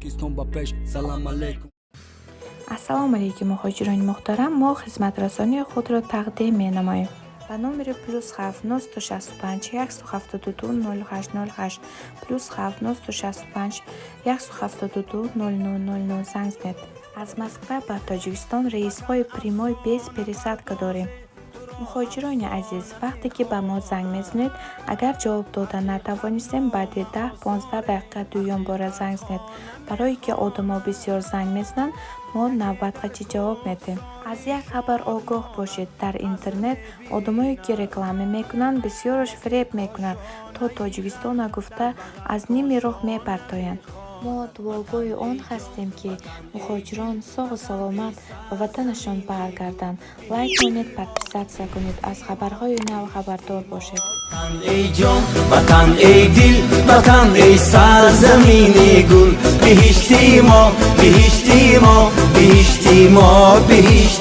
Тоҷикистон ба пеш. Салам алейкум. Ассалому алайкум, муҳоҷирони муҳтарам! Мо хизматрасонии худро тақдим менамоем. Ба номери +7 965 172 08 08, +7 965 172 00 00 занг занед. Аз Москва ба Тоҷикистон рейсҳои прямой, без пересадка дорем. Муҳоҷирони азиз, вақте ки ба мо занг мезанед, агар ҷавоб дода натавонистем, баъди 10-15 дақиқа дуюм бора занг занед. Барое ки одамо бисёр занг мезананд, мо навбатқачи ҷавоб медиҳем. Аз як хабар огоҳ бошед: дар интернет одамое ки реклама мекунанд, бисёраш фиреб мекунанд, то Тоҷикистона гуфта, аз ними роҳ мепартоянд. Мо дуогӯи он ҳастем, ки муҳоҷирон соғу саломат ба ватанашон баргарданд. Лайк монед, подписаться кунед, аз хабарҳои нав хабардор бошед. Ватан, эй ҷон, ватан, эй дил, ватан, эй сарзамини гул, биҳишти мо, биҳишти мо, биҳишти мо, биҳишти.